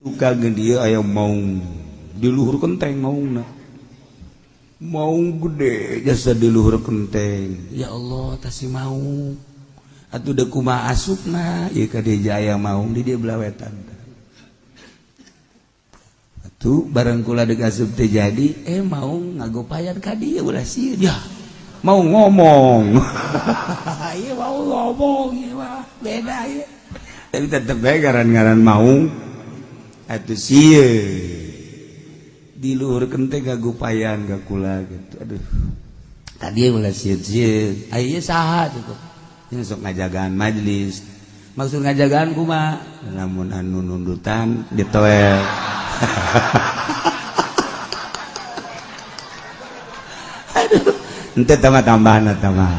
Tukang dia aya maung di luhur kenteng, maungna maung gede jasa di luhur kenteng. Ya Allah, tasi maung atuh deuk kumaha asupna ieu ka dieu aya maung di dieu belah wetan. Atuh barang kula deuk asup teh jadi maung ngagopayan ka dieu, ulah sieun. Ya mau ngomong, iya mau ngomong, iya mah beda ya, tapi tetep bae ngaran-ngaran maung atuh sieun di luhur kenteng ngagupayan ka kula gitu. Aduh, tadi ulah sieun-sieun, aya saha cukup ini sok ngajagaan majelis. Maksud ngajagaan kumaha? Lamun anu nundutan ditoel. Aduh, ente tambah tambahan tambah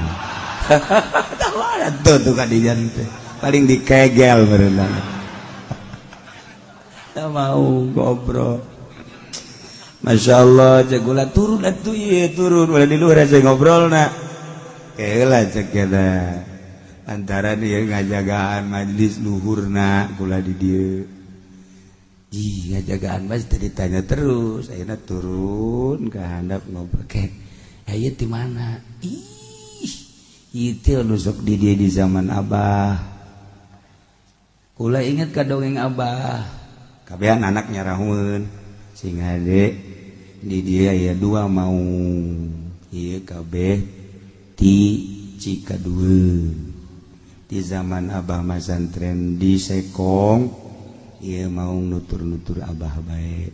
tambahan tuh tuh kadijan teh paling dikegel berenang. Tak mau ngobrol. Masya Allah, cek gula turun atuh, ieu turun ulah di luhur aja ngobrol na. Keula cek kita antara dia ngajagaan majelis luhurna kula di dieu. Ih, ngajagaan majelis ditanya terus, ayeuna turun ke handap ngobrol ke. Aya di mana? Ih, itu nu sok di dieu di zaman Abah. Kula inget ka dongeng Abah. Kabehan anaknya rahun sing hade di dia ya dua mau ieu kabeh ti Cikadua di zaman Abah masantren di Sekong. Ieu mau nutur-nutur Abah bae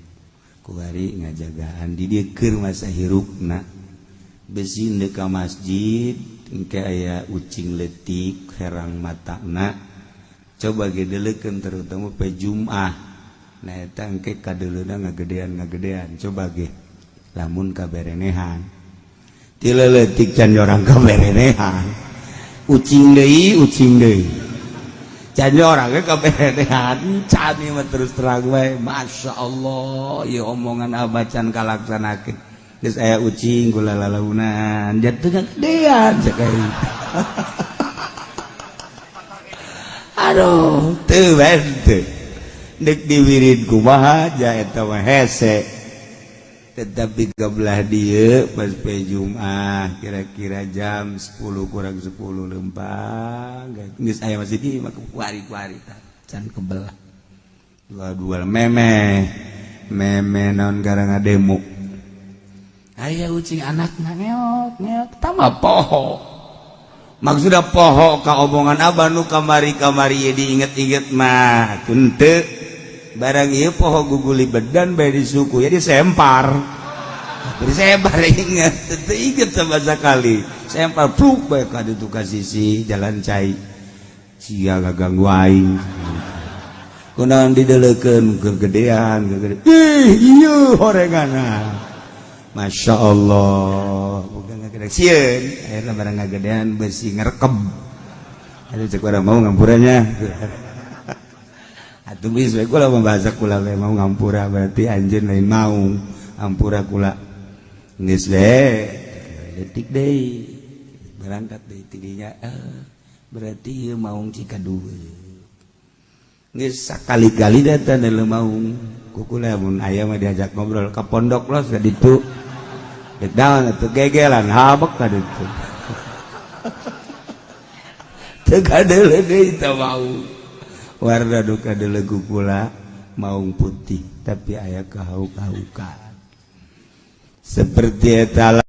kuari ngajagaan di dieu keur masa hirupna besi deuk ka masjid engke aya ucing leutik herang matana coba gedeleukeun, terutama pe Jumat. Nah, eta engke kadeuleuna ngagedean ngagedean. Coba ge lamun kaberenehan ti leutik can orang kaberenehan, ucing deui, ucing deui can orang ge kaberenehan can. Ieu mah terus terang wae. Masya Allah, ieu omongan Abah can kalaksanakeun. Geus aya ucing gula lalaunan jatuh ngagedean cek aing. Aduh, teu bae teu dek diwirid kumaha ja eta mah hese. Tetapi kebelah dieu pas pe Jumat kira-kira jam 10 kurang 10 lempang geus aya masjid ieu mah kuari-kuari can kebelah dua-dua meme meme naon gara ngademo aya ucing anakna ngeok ngeok tambah poho. Maksudna poho ka omongan Abah nu kamari-kamari ieu diinget-inget mah teu barang ieu poho guguli bedan bae di suku ya disempar disempar. Inget teu inget sama sekali, sempar pluk bae ka ditu ka sisi jalan cai. Sia ganggu aing kunaon dideleukeun kegedean kegedean. Ih, ieu horenganna. Masya Allah, bukan ngagedean sieun akhirna barang ngagedean besi ngerekem. Aduh, cek urang mau ngampuranya atuh geus we kula membahasa kula we mau ngampura berarti anjeun lain mau ampura kula geus we detik deui berangkat deui tidinya. Berarti ieu maung Cikadua geus sakali-kali datang dalam maung kukula. Mun aya mah diajak ngobrol ka pondok los ka ditu. Dek naon atuh gegelan habek ka ditu teu kadeuleu deui teh maung warna duka delegu kula maung putih tapi aya kahauk-hahukan seperti eta.